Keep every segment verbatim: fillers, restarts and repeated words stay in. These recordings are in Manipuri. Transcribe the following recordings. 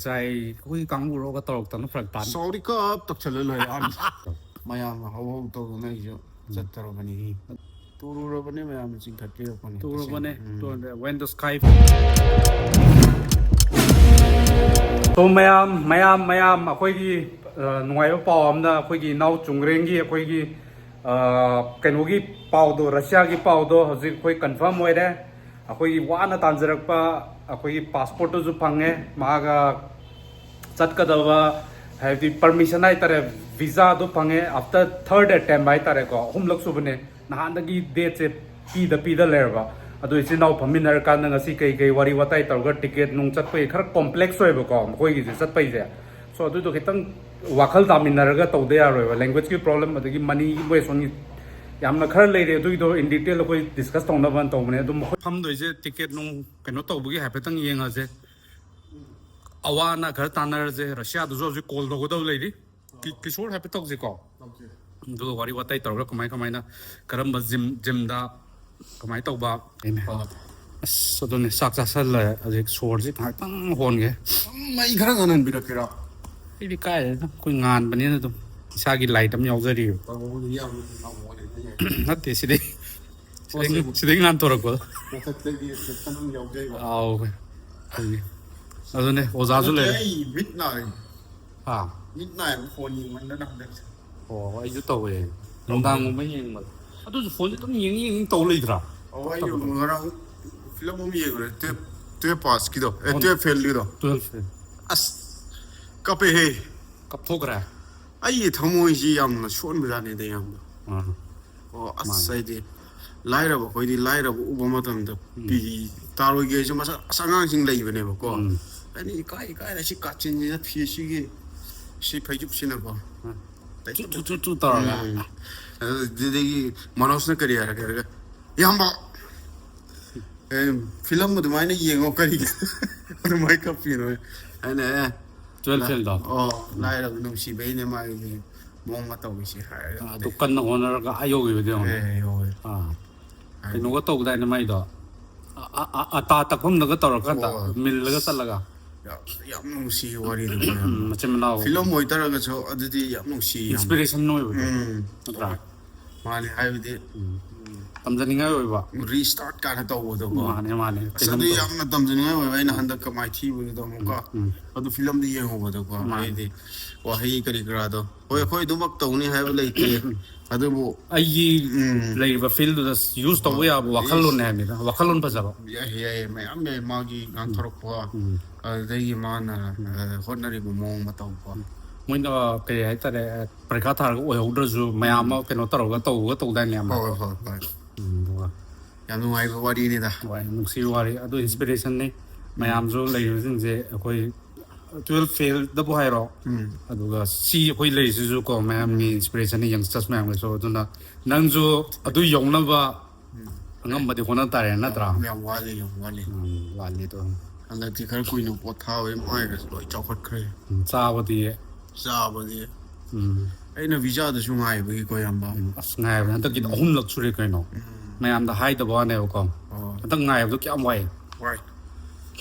ꯉꯁꯥꯏ ꯑꯩꯈꯣꯏꯒꯤ ꯀꯥꯡꯕꯨꯔꯣꯒ ꯇꯧꯔꯛꯇꯅ ꯐꯔꯛ ꯇꯥꯅ꯫ ꯁꯥꯎꯔꯤ ꯀꯞ ꯇꯧꯁꯜꯂ ꯂꯣꯏꯔꯦ꯫ ꯃꯌꯥꯝꯅ ꯍꯧ ꯍꯧ ꯇꯧꯗꯅ ꯑꯩꯁꯨ ꯆꯠꯇꯧꯔꯕꯅꯤ꯫ ꯇꯨꯔꯨꯔꯕꯅꯤ, ꯃꯌꯥꯝꯅ ꯆꯤꯡꯈꯠꯄꯤꯔꯛꯄꯅꯤ꯫ ꯇꯨꯔꯨꯕꯅꯦ꯫ ꯎꯝ꯫ ꯇꯨꯔꯨꯕꯅꯦ꯫ When the sky꯫ So ꯃꯌꯥꯝ, ꯃꯌꯥꯝ, ꯃꯌꯥꯝ, ꯑꯩꯈꯣꯏꯒꯤ, ꯑ, ꯅꯨꯡꯉꯥꯏꯕ ꯄꯥꯎ ꯑꯃꯅ, ꯑꯩꯈꯣꯏꯒꯤ ꯏꯅꯥꯎ ꯆꯨꯡꯒ꯭ꯔꯦꯡꯒꯤ ꯑꯩꯈꯣꯏꯒꯤ, ꯑ, ꯀꯩꯅꯣꯒꯤ ꯄꯥꯎꯗꯣ, ꯔꯁꯤꯌꯥꯒꯤ ꯄꯥꯎꯗꯣ ꯍꯧꯖꯤꯛ ꯑꯩꯈꯣꯏ confirm ꯑꯣꯏꯔꯦ꯫ ꯑꯩꯈꯣꯏꯒꯤ ꯋꯥꯅ ꯇꯥꯟꯖꯔꯛꯄ ꯑꯩꯈꯣꯏꯒꯤ passportꯇꯨꯁꯨ ꯐꯪꯉꯦ, ꯃꯥꯒ ꯆꯠꯀꯗꯕ, ꯍꯥꯏꯕꯗꯤ permission ꯍꯥꯏꯇꯥꯔꯦ, visaꯗꯣ ꯐꯪꯉꯦ after third attempt ꯍꯥꯏꯇꯥꯔꯦꯀꯣ, ꯑꯍꯨꯝꯂꯛ ꯁꯨꯕꯅꯦ꯫ ꯅꯍꯥꯟꯗꯒꯤ dateꯁꯦ ꯄꯤꯗ ꯄꯤꯗ ꯂꯩꯔꯕ꯫ ꯑꯗꯣ ꯏꯆꯤꯟ ꯏꯅꯥꯎ ꯐꯝꯃꯤꯟꯅꯔꯀꯥꯟꯗ ꯉꯁꯤ ꯀꯩ ꯀꯩ ꯋꯥꯔꯤ ꯋꯥꯇꯥꯏ ꯇꯧꯔꯒ ticket ꯅꯨꯡ ꯆꯠꯄꯒꯤ ꯈꯔ complex ꯑꯣꯏꯕꯀꯣ ꯃꯈꯣꯏꯒꯤꯁꯦ ꯆꯠꯄꯩꯁꯦ꯫ So ꯑꯗꯨꯗꯣ ꯈꯤꯇꯪ ꯋꯥꯈꯜ ꯇꯥꯃꯤꯟꯅꯔꯒ ꯇꯧꯗ ꯌꯥꯔꯣꯏꯕ꯫ Languageꯀꯤ problem ꯑꯗꯒꯤ money ꯃꯣꯏ ꯁꯣꯝꯒꯤ ꯌꯥꯝꯅ ꯈꯔ ꯂꯩꯔꯦ꯫ ꯑꯗꯨꯒꯤꯗꯣ in detail ꯑꯩꯈꯣꯏ discuss ꯇꯧꯅꯕ ꯇꯧꯕꯅꯦ꯫ ꯑꯗꯨꯝ ꯃꯈꯣꯏ ꯐꯝꯗꯣꯏꯁꯦ ticket ꯅꯨꯡ ꯀꯩꯅꯣ ꯇꯧꯕꯒꯤ ꯍꯥꯏꯐꯦꯠꯇꯪ ꯌꯦꯡꯉꯁꯦ꯫ ꯑꯋꯥ ꯑꯅꯥ ꯈꯔ ꯇꯥꯟꯅꯔꯁꯦ꯫ ꯔꯁꯤꯌꯥꯗꯁꯨ ꯍꯧꯖꯤꯛ call ꯇꯧꯒꯗꯕ ꯂꯩꯔꯤ꯫ ꯀꯤ-, ꯀꯤꯁꯣꯔ ꯍꯥꯏꯐꯦꯠ ꯇꯧꯁꯤꯀꯣ꯫ ꯇꯧꯁꯦ꯫ ꯑꯗꯨꯒ ꯋꯥꯔꯤ ꯋꯥꯇꯥꯏ ꯇꯧꯔꯒ ꯀꯃꯥꯏ ꯀꯃꯥꯏꯅ, ꯀꯔꯝꯕ gym, gymꯗ ꯀꯃꯥꯏꯅ ꯇꯧꯕ? ꯍꯣꯏ꯫ ꯑꯁ, ꯑꯗꯨꯅꯦ, ꯆꯥꯛ ꯆꯥꯁꯜꯂꯦ꯫ ꯍꯧꯖꯤꯛ ꯁꯣꯔꯁꯤ ꯉꯥꯏꯍꯥꯛꯇꯪ ꯍꯣꯟꯒꯦ꯫ ꯃꯩ ꯈꯔ ꯉꯥꯟꯍꯟꯕꯤꯔꯛꯀꯦꯔꯣ? ꯑꯩꯗꯤ ꯀꯥꯏꯗꯩꯅꯣ, ꯑꯩꯈꯣꯏ ꯉꯥꯟꯕꯅꯤꯅ ꯑꯗꯨꯝ ꯏꯁꯥꯒꯤ light ꯑꯃ ꯌꯥꯎꯖꯔꯤꯕ꯫ ꯇꯧꯕꯕꯨꯗꯤ ꯌꯥꯝꯅ ꯉꯥꯎꯕꯅꯦ꯫ ꯅꯠꯇꯦ, ꯁꯤꯗꯩ, ꯁꯤꯗꯩ, ꯑꯣ, ꯁꯤ ꯁꯤꯗꯩ ꯉꯥꯟꯊꯣꯔꯛꯄꯗꯣ꯫ ꯃꯊꯛꯇꯒꯤ reflection ꯑꯃ ꯌꯥꯎꯖꯩꯕ꯫ ꯑꯥꯎ, ꯑꯩꯈꯣꯏꯒꯤ꯫ ꯑꯗꯨꯅꯦ, ꯑꯣꯖꯥꯁꯨ ꯅꯠꯇꯦ, ꯂꯩꯔꯦ꯫ ꯑꯩ ꯃꯤꯠ ꯅꯥꯔꯦ꯫ ꯍꯥ? ꯃꯤꯠ ꯅꯥꯏꯕ phone ꯌꯦꯡꯃꯟꯗꯅ ꯍꯟꯗꯛꯁꯦ꯫ ꯑꯣ, ꯑꯩꯁꯨ ꯇꯧꯋꯦ꯫ ꯅꯨꯡꯗꯥꯡꯒꯨꯝꯕ ꯌꯦꯡꯕꯗ꯫ ꯑꯗꯨꯁꯨ phoneꯁꯦ ꯑꯗꯨꯝ ꯌꯦꯡ ꯌꯦꯡ ꯇꯧ ꯂꯩꯗ꯭ꯔꯥ? ꯑꯣ, ꯑꯩ ꯇꯞ ꯇꯞ ꯉꯔꯥꯡ film ꯑꯃ ꯌꯦꯡꯉꯨꯔꯦ, twelve, twelve passꯀꯤꯗꯣ, ꯑꯦ, ꯑꯣ, twelve failꯒꯤꯗꯣ꯫ Twelve fail꯫ ꯑꯁ, ꯀꯞꯄꯦꯍꯦ꯫ ꯀꯞꯊꯣꯛꯈ꯭ꯔꯦ? ꯑꯩꯒꯤ ꯊꯃꯣꯏꯁꯤ ꯌꯥꯝꯅ ꯁꯣꯟꯕꯖꯥꯠꯅꯤꯗ, ꯏꯌꯥꯝꯕ꯫ ꯑꯥ꯫ ꯑꯣ, ꯑꯁ, ꯃꯥꯅꯦ꯫ ꯍꯥꯏꯗꯤ, ꯂꯥꯏꯔꯕ ꯑꯩꯈꯣꯏꯗꯤ ꯂꯥꯏꯔꯕ ꯎꯕ ꯃꯇꯝꯗ ꯎꯝ꯫ ꯄꯤ ꯇꯥꯔꯣꯏꯒꯦ ꯍꯥꯏꯁꯨ ꯃꯁꯛ ꯑꯁ ꯑꯉꯥꯡꯁꯤꯡ ꯂꯩꯕꯅꯦꯕꯀꯣ꯫ ꯎꯝ꯫ ꯑꯩꯅ ꯏꯀꯥꯏ ꯏꯀꯥꯏꯅ ꯁꯤ ꯀꯥꯆꯤꯟꯁꯤꯅ ꯐꯤ ꯁꯤꯒꯤ ꯁꯤ ꯐꯩꯖꯨꯞꯁꯤꯅꯀꯣ꯫ ꯎꯝ꯫ ꯆꯨ, ꯆꯨ, ꯆꯨ, ꯆꯨ ꯇꯧꯔꯒ꯫ ꯎꯝ꯫ ꯑꯗꯨꯗꯒꯤ ꯃꯅꯣꯖꯅ ꯀꯔꯤ ꯍꯥꯏꯔꯛꯀꯦ ꯍꯥꯏꯔꯒ, "ꯏꯌꯥꯝꯕ, ꯑꯦ, film ꯑꯗꯨꯃꯥꯏꯅ ꯌꯦꯡꯉꯣ, ꯀꯔꯤꯒꯤ ꯑꯗꯨꯃꯥꯏꯅ ꯀꯞꯄꯤꯅꯣ?" ꯑꯩꯅ, "ꯑꯦ, Twelve failꯗꯣ? ꯑꯣ, ꯂꯥꯏꯔꯕ ꯅꯨꯡꯁꯤꯕꯩꯅꯦ ꯃꯥꯒꯤ ꯃꯑꯣꯡ ꯃꯇꯧꯁꯦ" ꯍꯥꯏꯔꯒ꯫ ꯑꯗꯨ ꯀꯟꯅ ꯍꯣꯠꯅꯔꯒ ꯑꯥ ꯌꯧꯈꯤꯕꯗꯤ ꯌꯦꯡꯉꯣ꯫ ꯑꯦ, ꯌꯧꯋꯦ꯫ ꯑꯥ꯫ ꯍꯥꯏꯗꯤ ꯀꯩꯅꯣꯒ ꯇꯧꯗꯥꯏꯅꯦ ꯃꯥꯏꯗꯣ? ꯑ-, ꯑ-, ꯑ-, ꯑꯇꯥ ꯇꯛꯐꯝꯗꯒ ꯇꯧꯔꯀꯥꯟꯗ, ꯍꯣꯏ꯫ ꯃꯤꯜꯂꯒ ꯆꯠꯂꯒ꯫ ꯌꯥꯝ, ꯌꯥꯝ ꯅꯨꯡꯁꯤ ꯋꯥꯔꯤꯗꯨꯀꯣ꯫ ꯎꯝ, ꯃꯆꯤꯟ ꯃꯅꯥꯎ ꯐꯤꯂꯝ ꯑꯣꯏꯇꯥꯔꯒꯁꯨ ꯑꯗꯨꯗꯤ ꯌꯥꯝ ꯅꯨꯡꯁꯤ ꯌꯥꯝ꯫ ꯏꯟꯁꯄꯤꯔꯦꯁꯟ ꯑꯣꯏꯕꯗꯣ ꯎꯝ꯫ ꯅꯠꯇ꯭ꯔꯥ? ꯃꯥꯅꯦ, ꯍꯥꯏꯕꯗꯤ ꯇꯝꯖꯅꯤꯡꯉꯥꯏ ꯑꯣꯏꯕ꯫ ꯔꯤꯁꯇꯥꯔꯠ ꯀꯥꯏꯅ ꯇꯧꯕꯗꯣꯀꯣ꯫ ꯃꯥꯅꯦ, ꯃꯥꯅꯦ꯫ ꯑꯁ, ꯑꯗꯨ ꯌꯥꯝꯅ ꯇꯝꯖꯅꯤꯡꯉꯥꯏ ꯑꯣꯏꯕ꯫ ꯑꯩꯅ ꯍꯟꯗꯛꯀ ꯃꯥꯏꯊꯤꯕꯗꯨꯗ ꯑꯃꯨꯛꯀ ꯎꯝ꯫ ꯑꯗꯨ ꯐꯤꯂꯝꯗꯨ ꯌꯦꯡꯍꯧꯕꯗꯀꯣ꯫ ꯃꯥꯅꯦ꯫ ꯍꯥꯏꯗꯤ ꯋꯥꯍꯩ ꯀꯔꯤ ꯀꯔꯥꯗꯣ, ꯍꯣꯏ, ꯑꯩꯈꯣꯏ ꯑꯗꯨꯃꯛ ꯇꯧꯅꯤ ꯍꯥꯏꯕ ꯂꯩꯇꯦ, ꯑꯗꯨꯕꯨ ꯑꯩꯒꯤ ꯎꯝ꯫ ꯂꯩꯔꯤꯕ ꯐꯤꯜꯗꯨꯗ ꯌꯨꯁ ꯇꯧꯕ ꯌꯥꯕ ꯋꯥꯈꯜꯂꯣꯟꯅꯦ ꯍꯥꯏꯕꯅꯤꯗ, ꯋꯥꯈꯜꯂꯣꯟ ꯐꯖꯕ꯫ ꯌꯥꯏ, ꯌꯥꯏ, ꯃꯌꯥꯝ ꯌꯥꯏ꯫ ꯃꯥꯒꯤ ꯉꯥꯡꯊꯣꯔꯛꯄ, ꯎꯝ꯫ ꯑꯗꯨꯗꯒꯤ ꯃꯥꯅ ꯑ, ꯍꯣꯠꯅꯔꯤꯕ ꯃꯑꯣꯡ ꯃꯇꯧꯀꯣ꯫ ꯃꯣꯏꯅ ꯀꯩ ꯍꯥꯏꯇꯥꯔꯦ, ꯄꯔꯤꯈꯥ ꯊꯥꯔꯒ ꯑꯣꯏꯍꯧꯗ꯭ꯔꯁꯨ ꯃꯌꯥꯝ ꯑꯃ ꯀꯩꯅꯣ ꯇꯧꯔꯒ ꯇꯧꯕꯒ ꯇꯧꯗꯥꯏꯅꯦ ꯌꯥꯝꯅ꯫ ꯍꯣꯏ, ꯍꯣꯏ, ꯍꯣꯏ꯫ ꯎꯝ, ꯑꯗꯨꯒ ꯌꯥꯝ ꯅꯨꯡꯉꯥꯏꯕ ꯋꯥꯔꯤꯅꯤꯗ꯫ ꯍꯣꯏ, ꯅꯨꯡꯁꯤꯕ ꯋꯥꯔꯤ꯫ ꯑꯗꯨ ꯏꯟꯁꯄꯤꯔꯦꯁꯟꯅꯤ꯫ ꯃꯌꯥꯝꯁꯨ ꯂꯩꯔꯤꯕꯁꯤꯡꯁꯦ ꯑꯩꯈꯣꯏ ꯇꯨꯌꯦꯜꯐ ꯐꯦꯜꯗꯕꯨ ꯍꯥꯏꯔꯣ, ꯎꯝ꯫ ꯑꯗꯨꯒ ꯁꯤ ꯑꯩꯈꯣꯏ ꯂꯩꯔꯤꯁꯤꯁꯨꯀꯣ ꯃꯌꯥꯝꯒꯤ ꯏꯟꯁꯄꯤꯔꯦꯁꯟꯅꯤ, ꯌꯪꯁꯇꯔꯁ ꯃꯌꯥꯝꯒꯤꯁꯨ꯫ ꯑꯗꯨꯅ ꯅꯪꯁꯨ ꯑꯗꯨ ꯌꯧꯅꯕ ꯑꯉꯝꯕꯗꯤ ꯍꯣꯠꯅ ꯇꯥꯔꯦ, ꯅꯠꯇ꯭ꯔꯥ? ꯌꯥꯝ ꯋꯥꯠꯂꯤ, ꯌꯥꯝ ꯋꯥꯠꯂꯤ꯫ ꯎꯝ, ꯋꯥꯠꯂꯤ ꯑꯗꯣ꯫ ꯍꯟꯗꯛꯇꯤ ꯈꯔ ꯀꯨꯏꯅ ꯄꯣꯊꯥꯕꯩ ꯃꯥꯏꯒꯁꯨ ꯂꯣꯏ ꯆꯥꯎꯈꯠꯈ꯭ꯔꯦ꯫ ꯎꯝ, ꯆꯥꯕꯗꯤ꯫ ꯆꯥꯕꯗꯤ ꯎꯝ꯫ ꯑꯩꯅ ꯚꯤꯖꯥꯗꯁꯨ ꯉꯥꯏꯕꯒꯤꯀꯣ, ꯏꯌꯥꯝꯕ꯫ ꯑꯁ, ꯉꯥꯏꯕꯅꯦ ꯍꯟꯗꯛꯀꯤꯗꯤ ꯑꯍꯨꯝꯂꯛ ꯁꯨꯔꯦ ꯀꯩꯅꯣ꯫ ꯃꯌꯥꯝꯗ ꯍꯥꯏꯗꯕ ꯋꯥꯅꯦꯕꯀꯣ꯫ ꯑꯣ꯫ ꯍꯟꯗꯛ ꯉꯥꯏꯕꯗꯣ ꯀꯌꯥꯝ ꯋꯥꯏ꯫ ꯍꯣꯏ꯫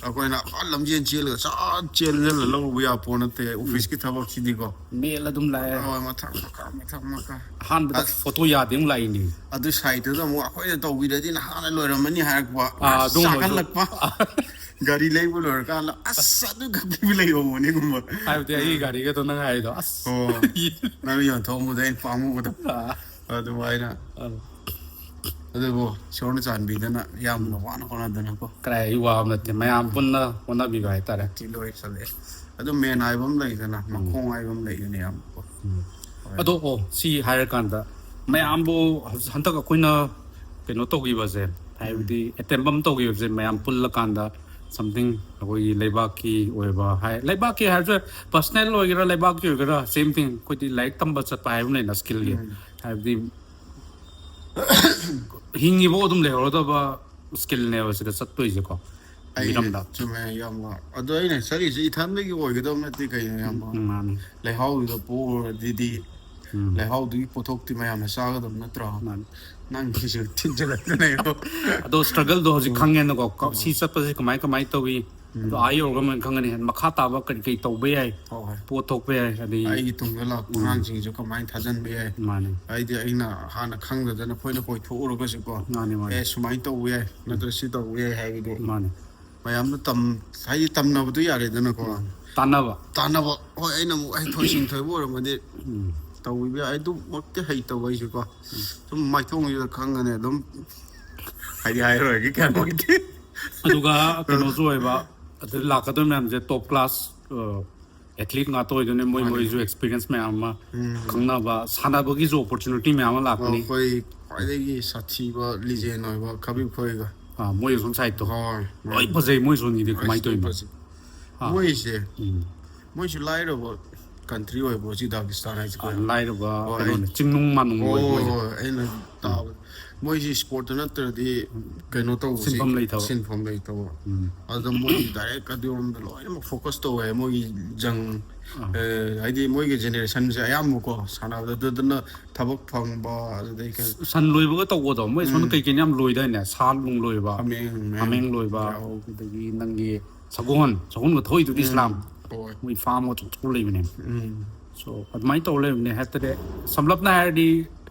ꯑꯩꯈꯣꯏꯅ ꯑꯥ ꯂꯝꯖꯦꯟ ꯆꯦꯜꯂꯒ ꯆꯥ ꯆꯦꯟꯖꯜꯂ ꯂꯧꯔꯨꯕ ꯌꯥꯕ ꯄꯣꯠ ꯅꯠꯇꯦ, ꯑꯣꯐꯤꯁꯀꯤ ꯊꯕꯛꯁꯤꯗꯤꯀꯣ꯫ ꯃꯦꯜ ꯑꯗꯨꯝ ꯂꯥꯛꯑꯦ꯫ ꯍꯣꯏ, ꯃꯊꯛ ꯃꯈꯥ, ꯃꯊꯛ ꯃꯈꯥ꯫ ꯑꯍꯥꯟꯕꯗ ꯐꯣꯇꯣ ꯌꯥꯗꯦ ꯑꯃꯨꯛ ꯂꯥꯛꯏꯅꯤ꯫ ꯑꯗꯨ ꯁꯥꯏꯠꯇꯨꯗ ꯑꯃꯨꯛ ꯑꯩꯈꯣꯏꯅ ꯇꯧꯕꯤꯔꯗꯤ ꯅꯍꯥꯟꯅ ꯂꯣꯏꯔꯝꯃꯅꯤ ꯍꯥꯏꯔꯛꯄ꯫ ꯑꯥ, ꯑꯗꯨꯒꯨꯝꯕꯁꯨ꯫ ꯆꯥꯛꯍꯜꯂꯛꯄ꯫ ꯒꯥꯔꯤ ꯂꯩꯕ ꯂꯣꯏꯔꯀꯥꯟꯗ, "ꯑꯁ, ꯑꯗꯨ ꯈꯛꯀꯤꯕꯨ ꯂꯩꯍꯧꯕꯅꯦꯒꯨꯝꯕ"꯫ ꯍꯥꯏꯕꯗꯤ ꯑꯩꯒꯤ ꯒꯥꯔꯤꯒꯗꯣ ꯅꯪ ꯍꯥꯏꯗꯣ ꯑꯁ꯫ ꯑꯣ, ꯅꯪ ꯌꯣꯟꯊꯣꯛꯑꯝꯕꯗ ꯑꯩꯅ ꯄꯥꯝꯃꯨꯕꯗꯣ꯫ ꯑꯥ, ꯑꯗꯨꯃꯥꯏꯅ꯫ ꯑꯥ꯫ ꯑꯗꯨꯕꯨ ꯏꯁꯣꯔꯅ ꯆꯥꯟꯕꯤꯗꯅ ꯌꯥꯝꯅ ꯋꯥꯅ ꯍꯣꯠꯅꯗꯅꯀꯣ꯫ ꯀꯗꯥꯏ ꯑꯩ ꯋꯥꯕ ꯅꯠꯇꯦ, ꯃꯌꯥꯝ ꯄꯨꯟꯅ ꯍꯣꯠꯅꯕꯤꯕ ꯍꯥꯏꯇꯥꯔꯦ꯫ ꯁꯤ ꯂꯣꯏꯁꯜꯂꯛꯑꯦ꯫ ꯑꯗꯨ ꯃꯦꯟ ꯍꯥꯏꯕ ꯑꯃ ꯂꯩꯗꯅ, ꯃꯈꯣꯡ ꯍꯥꯏꯕ ꯑꯃ ꯂꯩꯗꯅ, ꯌꯥꯝ꯫ ꯑꯗꯣ, ꯑꯣ, ꯁꯤ ꯍꯥꯏꯔꯀꯥꯟꯗ ꯃꯌꯥꯝꯕꯨ ꯍꯟꯗꯛ ꯑꯩꯈꯣꯏꯅ ꯀꯩꯅꯣ ꯇꯧꯈꯤꯕꯁꯦ, ꯍꯥꯏꯕꯗꯤ ꯑꯦꯇꯦꯝꯞ ꯑꯃ ꯇꯧꯈꯤꯕꯁꯦ, ꯃꯌꯥꯝ ꯄꯨꯜꯂꯀꯥꯟꯗ something ꯑꯩꯈꯣꯏꯒꯤ ꯂꯩꯕꯥꯛꯀꯤ ꯑꯣꯏꯕ ꯍꯥꯏ, ꯂꯩꯕꯥꯛꯀꯤ ꯍꯥꯏꯔꯁꯨ, ꯄꯔꯁꯅꯦꯜ ꯑꯣꯏꯒꯦꯔꯥ, ꯂꯩꯕꯥꯛꯀꯤ ꯑꯣꯏꯒꯦꯔꯥ, ꯁꯦꯝ ꯊꯤꯡ꯫ ꯑꯩꯈꯣꯏꯗꯤ ꯂꯥꯏꯔꯤꯛ ꯇꯝꯕ ꯆꯠꯄ ꯍꯥꯏꯕ ꯑꯃ ꯂꯩꯅ, ꯁ꯭ꯀꯤꯜꯒꯤ꯫ ꯍꯥꯏꯕꯗꯤ ꯍꯤꯡꯉꯤꯕ ꯑꯗꯨꯝ ꯂꯩꯍꯧꯔꯗꯕ ꯁ꯭ꯀꯤꯜꯅꯦꯕ ꯁꯤꯗ ꯆꯠꯇꯣꯏꯁꯦꯀꯣ꯫ ꯑꯩ ꯃꯤꯔꯝꯗ꯫ ꯆꯨꯝꯃꯦ, ꯏꯌꯥꯝꯕ꯫ ꯑꯗꯣ ꯑꯩꯅ ꯆꯠꯂꯤꯁꯦ ꯏꯊꯟꯗꯒꯤ ꯑꯣꯏꯒꯗꯕ ꯅꯠꯇꯦ ꯀꯩꯅꯣ, ꯏꯌꯥꯝꯕ? ꯎꯝ, ꯃꯥꯅꯤ꯫ ꯂꯩꯍꯥꯎꯗꯨꯗ ꯄꯣꯔꯗꯤꯗꯤ ꯎꯝ꯫ ꯂꯩꯍꯥꯎꯗꯨꯒꯤ ꯄꯣꯠꯊꯣꯛꯇꯤ ꯃꯌꯥꯝꯅ ꯆꯥꯒꯗꯕ ꯅꯠꯇ꯭ꯔꯣ? ꯃꯥꯅꯤ꯫ ꯅꯪꯒꯤꯁꯨ ꯊꯤꯟꯖꯜꯂꯛꯇꯅ ꯏꯕꯣ꯫ ꯑꯗꯣ ꯁ꯭ꯇ꯭ꯔꯒꯜꯗꯣ ꯍꯧꯖꯤꯛ ꯈꯪꯉꯦꯅꯀꯣ꯫ ꯀ-, ꯁꯤ ꯆꯠꯄꯁꯦ ꯀꯃꯥꯏ, ꯀꯃꯥꯏ ꯇꯧꯏ? ꯑꯗꯣ ꯑꯥ ꯌꯧꯔꯒ ꯃꯣꯏꯅ ꯈꯪꯒꯅꯤ ꯃꯈꯥ ꯇꯥꯕ ꯀꯔꯤ ꯀꯔꯤ ꯇꯧꯕ ꯌꯥꯏ, ꯍꯣꯏ, ꯍꯣꯏ꯫ ꯄꯣꯠ ꯊꯣꯛꯄ ꯌꯥꯏ, ꯑꯗꯩ ꯑꯩꯒꯤ ꯇꯨꯡꯗ ꯂꯥꯛꯄ ꯑꯉꯥꯡꯁꯤꯡꯁꯨ ꯀꯃꯥꯏꯅ ꯊꯥꯖꯤꯟꯕ ꯌꯥꯏ? ꯃꯥꯅꯦ꯫ ꯍꯥꯏꯗꯤ ꯑꯩꯅ ꯍꯥꯟꯅ ꯈꯪꯗꯗꯅ ꯑꯩꯈꯣꯏꯅ ꯀꯣꯏꯊꯣꯛꯎꯔꯒꯁꯨꯀꯣ, ꯃꯥꯅꯦ, ꯃꯥꯅꯦ꯫ ꯑꯦ, ꯁꯨꯃꯥꯏꯅ ꯇꯧꯕ ꯌꯥꯏ, ꯅꯠꯇ꯭ꯔ ꯁꯤ ꯇꯧꯕ ꯌꯥꯏ ꯍꯥꯏꯕꯗꯣ ꯃꯥꯅꯦ꯫ ꯃꯌꯥꯝꯗ ꯇꯝ ꯍꯥꯏꯗꯤ ꯇꯝꯅꯕꯗꯣ ꯌꯥꯔꯦꯗꯅꯀꯣ꯫ ꯇꯥꯟꯅꯕ꯫ ꯇꯥꯟꯅꯕ꯫ ꯍꯣꯏ, ꯑꯩꯅ ꯑꯃꯨꯛ ꯍꯩꯊꯣꯏ ꯁꯤꯡꯊꯣꯏꯕ ꯑꯣꯏꯔꯝꯃꯗꯤ ꯎꯝ꯫ ꯇꯧꯕꯤꯕ ꯌꯥꯏ꯫ ꯑꯗꯨꯃꯛꯇꯤ ꯍꯩꯇꯕ ꯑꯩꯁꯨꯀꯣ꯫ ꯁꯨꯝ ꯃꯥꯏꯊꯣꯡꯁꯤꯗ ꯈꯪꯒꯅꯤ ꯑꯗꯨꯝ꯫ ꯍꯥꯏꯗꯤ ꯍꯥꯏꯔꯣꯏꯒꯦ ꯀꯌꯥꯃꯛꯇꯤ꯫ ꯑꯗꯨꯒ ꯀꯩꯅꯣꯁꯨ ꯑꯣꯏꯕ, ꯑꯗꯨꯗ ꯂꯥꯛꯀꯗꯣꯏ ꯃꯌꯥꯝꯁꯦ ꯇꯣꯞ ꯀ꯭ꯂꯥꯁ ꯑꯦꯊꯂꯤꯠ ꯉꯥꯛꯇ ꯑꯣꯏꯗꯣꯏꯅꯦ꯫ ꯃꯣꯏ ꯃꯥꯅꯦ꯫ ꯃꯣꯏꯁꯨ ꯑꯦꯛꯁꯄꯤꯔꯤꯌꯟꯁ ꯃꯌꯥꯝ ꯑꯃ, ꯎꯝ꯫ ꯈꯪꯅꯕ, ꯁꯥꯟꯅꯕꯒꯤꯁꯨ ꯑꯣꯄꯣꯔꯆꯨꯅꯤꯇꯤ ꯃꯌꯥꯝ ꯑꯃ ꯂꯥꯛꯀꯅꯤ꯫ ꯑꯩꯈꯣꯏ ꯈ꯭ꯋꯥꯏꯗꯒꯤ ꯁꯥꯊꯤꯕ ꯂꯤꯖꯦꯟ ꯑꯣꯏꯕ ꯈꯕꯤꯕ ꯈꯣꯏꯒ꯫ ꯑꯥ, ꯃꯣꯏ ꯑꯁꯣꯝ ꯁꯥꯏꯠꯇꯣ ꯍꯣꯏ, ꯂꯣꯏ ꯐꯖꯩ꯫ ꯃꯣꯏ ꯁꯣꯝꯒꯤꯗꯤ ꯀꯃꯥꯏꯅ ꯇꯧꯔꯤꯅꯣ? ꯑꯥ꯫ ꯃꯣꯏꯁꯦ, ꯎꯝ꯫ ꯃꯣꯏꯁꯨ ꯂꯥꯏꯔꯕ ꯀꯟꯇ꯭ꯔꯤ ꯑꯣꯏꯕ ꯍꯧꯖꯤꯛ ꯗꯥꯒꯤꯁꯇꯥꯟ ꯍꯥꯏꯁꯦ ꯑꯥ, ꯀꯩꯅꯣ? ꯂꯥꯏꯔꯕ ꯍꯣꯏ꯫ ꯀꯩꯅꯣꯅꯦ, ꯆꯤꯡꯅꯨꯡ ꯃꯥꯅꯨꯡ ꯑꯣꯏ ꯍꯣꯏ, ꯃꯣꯏꯁꯦ꯫ ꯍꯣꯏ, ꯑꯩꯅ ꯇꯥꯕ ꯃꯣꯏꯁꯤ ꯁ꯭ꯄꯣꯔꯠꯇ ꯅꯠꯇ꯭ꯔꯗꯤ ꯀꯩꯅꯣ ꯇꯧꯕꯁꯤ ꯁꯤꯟꯐꯝ ꯂꯩꯇꯕ꯫ ꯁꯤꯟꯐꯝ ꯂꯩꯇꯕ꯫ ꯎꯝ꯫ ꯑꯗꯨꯗ ꯃꯣꯏ ꯗꯥꯏꯔꯦꯛ ꯑꯗꯨꯔꯣꯝꯗ ꯂꯣꯏꯅꯃꯛ ꯐꯣꯀꯁ ꯇꯧꯋꯦ꯫ ꯃꯣꯏꯒꯤ ꯖꯪ ꯑꯥ꯫ ꯑꯦ, ꯍꯥꯏꯗꯤ ꯃꯣꯏꯒꯤ ꯖꯦꯅꯦꯔꯦꯁꯟꯁꯦ ꯑꯌꯥꯝꯕꯀꯣ ꯁꯥꯟꯅꯕꯗ ꯑꯗꯨꯅ ꯊꯕꯛ ꯐꯪꯕ, ꯑꯗꯨꯗꯩ ꯀꯩ- ꯁꯟ ꯂꯣꯏꯕꯒ ꯇꯧꯕꯗꯣ ꯃꯣꯏ ꯁꯣꯝꯗ ꯎꯝ꯫ ꯀꯩ ꯀꯩꯅꯣ ꯌꯥꯝ ꯂꯣꯏꯗꯥꯏꯅꯦ? ꯁꯥ ꯅꯨꯡ ꯂꯣꯏꯕ, ꯍꯥꯃꯦꯡ, ꯍꯥꯃꯦꯡ꯫ ꯍꯥꯃꯦꯡ ꯂꯣꯏꯕ, ꯌꯥꯎ꯫ ꯑꯗꯒꯤ ꯅꯪꯒꯤ ꯁꯒꯣꯜ, ꯁꯒꯣꯜꯒ ꯊꯧꯏꯗꯨꯗꯤ ꯎꯝ꯫ ꯏꯁꯂꯥꯝ꯫ ꯍꯣꯏ꯫ ꯃꯣꯏ ꯐꯥꯔꯝꯒ ꯑꯆꯧ ꯑꯆꯧ ꯂꯩꯕꯅꯦ꯫ ꯎꯝ꯫ So ꯑꯗꯨꯃꯥꯏꯅ ꯇꯧꯔ ꯂꯩꯕꯅꯦ꯫ ꯍꯥꯏꯕꯗꯤ ꯁꯝꯂꯞꯅ ꯍꯥꯏꯔꯗꯤ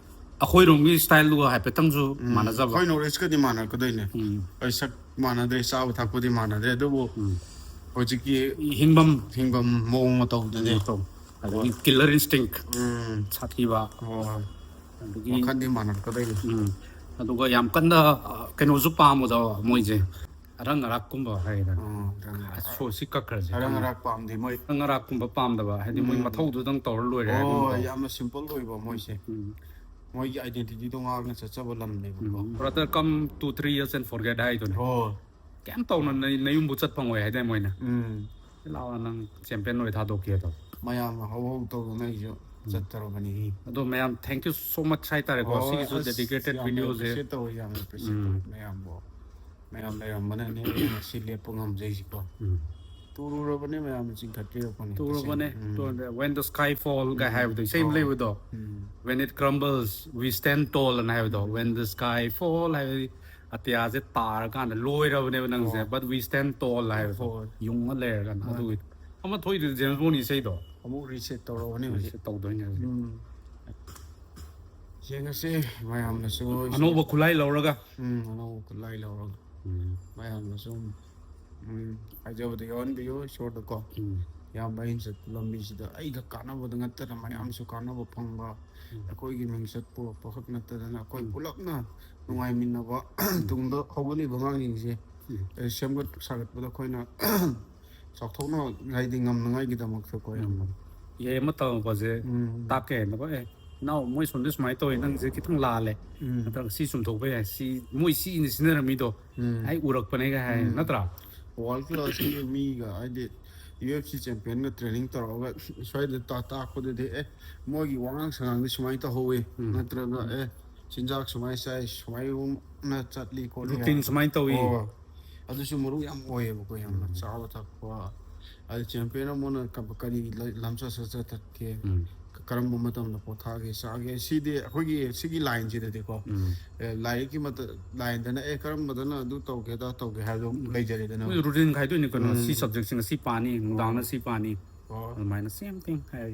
ꯑꯩꯈꯣꯏꯔꯣꯝꯒꯤ ꯁ꯭ꯇꯥꯏꯜꯗꯨꯒ ꯍꯥꯏꯐꯦꯠꯇꯪꯁꯨ ꯎꯝ꯫ ꯃꯥꯟꯅꯖꯕ꯫ ꯑꯩꯈꯣꯏ ꯅꯣꯔꯠ ꯏꯁꯀꯗꯤ ꯃꯥꯟꯅꯔꯛꯀꯗꯣꯏꯅꯦ꯫ ꯎꯝ꯫ ꯑꯩ ꯁꯛ ꯃꯥꯟꯅꯗ꯭ꯔꯦ, ꯆꯥꯕ ꯊꯛꯄꯗꯤ ꯃꯥꯟꯅꯗ꯭ꯔꯦ, ꯑꯗꯨꯕꯨ ꯎꯝ꯫ ꯍꯧꯖꯤꯛꯀꯤ ꯍꯤꯡꯐꯝ ꯍꯤꯡꯐꯝ ꯃꯑꯣꯡ ꯃꯇꯧꯗꯨꯗꯤ꯫ ꯃꯇꯧ꯫ ꯑꯗꯒꯤ ꯀꯤꯂꯔ ꯏꯟꯁꯇꯤꯡ ꯎꯝ꯫ ꯁꯥꯊꯤꯕ꯫ ꯍꯣꯏ꯫ ꯑꯗꯒꯤ ꯋꯥꯈꯜꯗꯤ ꯃꯥꯟꯅꯔꯛꯀꯗꯣꯏꯅꯤ꯫ ꯎꯝ꯫ ꯑꯗꯨꯒ ꯌꯥꯝ ꯀꯟꯅ ꯑ, ꯀꯩꯅꯣꯁꯨ ꯄꯥꯝꯕꯗꯣ ꯃꯣꯏꯁꯦ꯫ ꯑꯔꯪ ꯑꯔꯥꯛꯀꯨꯝꯕ ꯍꯥꯏꯒꯗ꯭ꯔꯥ? ꯎꯝ, ꯑꯔꯪ ꯑꯔꯥꯛ꯫ ꯑꯁ, ꯁꯣ ꯁꯤ ꯀꯛꯈ꯭ꯔꯁꯦ꯫ ꯑꯔꯪ ꯑꯔꯥꯛ ꯄꯥꯝꯗꯦ ꯃꯣꯏ꯫ ꯑꯔꯪ ꯑꯔꯥꯛꯀꯨꯝꯕ ꯄꯥꯝꯗꯕ, ꯍꯥꯏꯗꯤ ꯃꯣꯏ ꯎꯝ꯫ ꯃꯊꯧꯗꯨꯗꯪ ꯇꯧꯔ ꯂꯣꯏꯔꯦ ꯍꯥꯏꯕ ꯑꯃ ꯍꯣꯏ, ꯇꯧ꯫ ꯌꯥꯝꯅ ꯁꯤꯝꯄꯜ ꯑꯣꯏꯕ ꯃꯣꯏꯁꯦ꯫ ꯎꯝ꯫ ꯃꯣꯏꯒꯤ ꯑꯥꯏꯗꯦꯟꯇꯤꯇꯤꯗꯣ ꯉꯥꯛꯅ ꯆꯠꯆꯕ ꯂꯝꯅꯦꯕꯀꯣ꯫ ꯎꯝ꯫ Brother, come two, three years and forget ꯍꯥꯏꯗꯨꯅꯦ꯫ ꯍꯣꯏ꯫ ꯀꯩꯝ ꯇꯧꯅ ꯅ-, ꯅꯌꯨꯝꯕꯨ ꯆꯠ ꯐꯪꯉꯣꯏ ꯍꯥꯏꯗꯥꯏ ꯃꯣꯏꯅ? ꯎꯝ꯫ ꯂꯥꯛꯑꯣ, ꯅꯪ ꯆꯦꯝꯄꯤꯌꯟ ꯑꯣꯏ ꯊꯥꯗꯣꯛꯀꯦ ꯇꯧ꯫ ꯃꯌꯥꯝꯅ ꯍꯧ ꯍꯧ ꯇꯧꯗꯅ ꯑꯩꯁꯨ ꯆꯠꯇꯧꯔꯕꯅꯤ꯫ ꯑꯗꯣ ꯃꯌꯥꯝ, thank you so much ꯍꯥꯏꯇꯥꯔꯦꯀꯣ꯫ ꯍꯣꯏ, ꯁꯤꯒꯤꯁꯨ ꯑꯁ, dedicated ꯌꯥꯝꯅ videoꯁꯦ꯫ Appreciate ꯇꯧꯋꯦ, ꯌꯥꯝꯅ appreciate ꯎꯝ꯫ ꯇꯧꯋꯦ ꯃꯌꯥꯝꯕꯨ꯫ ꯃꯌꯥꯝ ꯂꯩꯔꯝꯕꯅꯤꯅ ꯑꯩ ꯉꯁꯤ ꯂꯦꯞꯄ ꯉꯝꯖꯩꯁꯤꯀꯣ꯫ ꯎꯝ꯫ ꯇꯨꯔꯨꯔꯕꯅꯦ, ꯃꯌꯥꯝꯅ ꯆꯤꯡꯈꯠꯄꯤꯔꯛꯄꯅꯦ꯫ ꯇꯨꯔꯨꯕꯅꯦ꯫ ꯎꯝ꯫ ꯇꯨꯔꯨꯕꯅꯦ꯫ When the Sky Fall ꯒ ꯎꯝ꯫ ꯍꯥꯏꯕꯗꯣ, ꯏꯁꯩ ꯑꯃ ꯑꯣ꯫ ꯂꯩꯕꯗꯣ꯫ ꯎꯝ꯫ When it crumbles, we stand tall ꯑꯅ ꯍꯥꯏꯕꯗꯣ꯫ When the sky fall ꯍꯥꯏꯕꯗꯤ ꯑꯇꯤꯌꯥꯁꯦ ꯇꯥꯔꯀꯥꯟꯗ ꯂꯣꯏꯔꯕꯅꯦꯕ ꯅꯪꯁꯦ, but we stand tall ꯍꯥꯏꯕꯗꯣ, ꯌꯨꯡꯉ ꯂꯩꯔꯒꯅ꯫ ꯑꯗꯨꯒꯤ ꯑꯃ ꯊꯣꯛꯏꯗꯨ James Bond ꯏꯁꯩꯗꯣ, ꯑꯃꯨꯛ reset ꯇꯧꯔꯛꯑꯅꯤ ꯍꯧꯖꯤꯛ꯫ Reset ꯇꯧꯗꯣꯏꯅꯦ ꯍꯧꯖꯤꯛ꯫ ꯎꯝ꯫ ꯌꯦꯡꯉꯁꯤ ꯃꯌꯥꯝꯅꯁꯨ꯫ ꯑꯅꯧꯕ ꯈꯨꯠꯂꯥꯏ ꯂꯧꯔꯒ꯫ ꯎꯝ, ꯑꯅꯧꯕ ꯈꯨꯠꯂꯥꯏ ꯂꯧꯔꯒ꯫ ꯃꯌꯥꯝꯅꯁꯨ, ꯎꯝ, ꯍꯥꯏꯖꯕꯗ ꯌꯥꯎꯍꯟꯕꯤꯌꯨ ꯏꯁꯣꯔꯗꯀꯣ꯫ ꯎꯝ꯫ ꯏꯌꯥꯝꯕ ꯑꯩꯅ ꯆꯠꯄ ꯂꯝꯕꯤꯁꯤꯗ ꯑꯩꯒ ꯀꯥꯟꯅꯕꯗ ꯅꯠꯇꯅ ꯃꯌꯥꯝꯁꯨ ꯀꯥꯟꯅꯕ ꯐꯪꯕ, ꯑꯩꯈꯣꯏꯒꯤ ꯃꯤꯡꯆꯠ ꯄꯨꯔꯛꯄ ꯈꯛ ꯅꯠꯇꯗꯅ ꯑꯩꯈꯣꯏ ꯄꯨꯂꯞꯅ ꯅꯨꯡꯉꯥꯏꯃꯤꯟꯅꯕ, ꯇꯨꯡꯗ ꯍꯧꯒꯠꯂꯤꯕ ꯑꯉꯥꯡꯁꯤꯡꯁꯦ, ꯑꯦ, ꯁꯦꯝꯒꯠ ꯁꯥꯒꯠꯄꯗ ꯑꯩꯈꯣꯏꯅ ꯆꯥꯎꯊꯣꯛꯅ ꯍꯥꯏꯗꯤ ꯉꯝꯅꯉꯥꯏꯒꯤꯗꯃꯛꯇꯀꯣ ꯌꯥꯝꯅ꯫ ꯌꯥꯏ, ꯑꯃ ꯇꯝꯃꯛꯄꯁꯦ ꯎꯝ꯫ ꯇꯥꯛꯀꯦ ꯍꯥꯏꯅꯀꯣ, "ꯑꯦ, ꯏꯅꯥꯎ, ꯃꯣꯏ ꯁꯣꯝꯗ ꯁꯨꯃꯥꯏꯅ ꯇꯧꯋꯦ, ꯅꯪꯁꯦ ꯈꯤꯇꯪ ꯂꯥꯜꯂꯦ, ꯎꯝ꯫ ꯅꯠꯇ꯭ꯔꯒ ꯁꯤ ꯆꯨꯝꯊꯣꯛꯄ ꯌꯥꯏ, ꯁꯤ ꯃꯣꯏ ꯁꯤꯅ ꯁꯤꯖꯤꯟꯅꯔꯝꯃꯤꯗꯣ ꯎꯝ꯫ ꯑꯩ ꯎꯔꯛꯄꯅꯦꯒ" ꯍꯥꯏ, ꯎꯝ꯫ ꯅꯠꯇ꯭ꯔꯥ? World classꯀꯤ ꯃꯤꯒ ꯍꯥꯏꯗꯤ U F C championꯒ training ꯇꯧꯔꯒ ꯁ꯭ꯋꯥꯏꯗ ꯇꯥ-, ꯇꯥꯛꯄꯗꯨꯗꯤ, ꯑꯦ, ꯃꯣꯏꯒꯤ ꯋꯥꯉꯥꯡ ꯁꯉꯥꯡꯗꯤ ꯁꯨꯃꯥꯏꯅ ꯇꯧꯍꯧꯋꯤ, ꯎꯝ꯫ ꯅꯠꯇ꯭ꯔꯒ, ꯑꯦ, ꯆꯤꯟꯖꯥꯛ ꯁꯨꯃꯥꯏꯅ ꯆꯥꯏ, ꯁꯨꯃꯥꯏꯅ ꯆꯠꯂꯤ ꯈꯣꯠꯂꯤ Routine ꯍꯥꯏꯕ꯫ ꯁꯨꯃꯥꯏꯅ ꯇꯧꯏ꯫ ꯑꯣ, ꯑꯗꯨꯁꯨ ꯃꯔꯨ ꯌꯥꯝ ꯑꯣꯏꯌꯦꯕꯀꯣ, ꯌꯥꯝꯅ ꯆꯥꯕ ꯊꯛꯄ, ꯑꯗ champion ꯑꯃꯅ ꯀ-, ꯀꯔꯤ ꯂ-, ꯂꯝꯆꯠ ꯁꯥꯖꯠ ꯆꯠꯀꯦ, ꯎꯝ꯫ ꯀ-, ꯀꯔꯝꯕ ꯃꯇꯝꯗ ꯄꯣꯊꯥꯒꯦ, ꯆꯥꯒꯦ, ꯁꯤꯗꯤ ꯑꯩꯈꯣꯏꯒꯤ ꯁꯤꯒꯤ lineꯁꯤꯗꯗꯤꯀꯣ, ꯎꯝ꯫ ꯑꯦ, ꯂꯥꯏꯔꯤꯛꯀꯤ ꯃꯇ-, lineꯗꯅ, ꯑꯦ, ꯀꯔꯝꯕꯗꯅ ꯑꯗꯨ ꯇꯧꯒꯦ, ꯑꯗꯥ ꯇꯧꯒꯦ ꯍꯥꯏꯕꯗꯣ ꯂꯩꯖꯔꯦꯗꯅ꯫ ꯃꯣꯏ routine ꯈꯥꯏꯗꯣꯛꯏꯅꯤ ꯀꯩꯅꯣ, ꯎꯝ꯫ ꯁꯤ subjectꯁꯤ ꯉꯁꯤ ꯄꯥꯅꯤ, ꯅꯨꯡꯗꯥꯡꯗ ꯁꯤ ꯄꯥꯅꯤ, ꯍꯣꯏ꯫ ꯑꯗꯨꯃꯥꯏꯅ same thing ꯍꯥꯏ꯫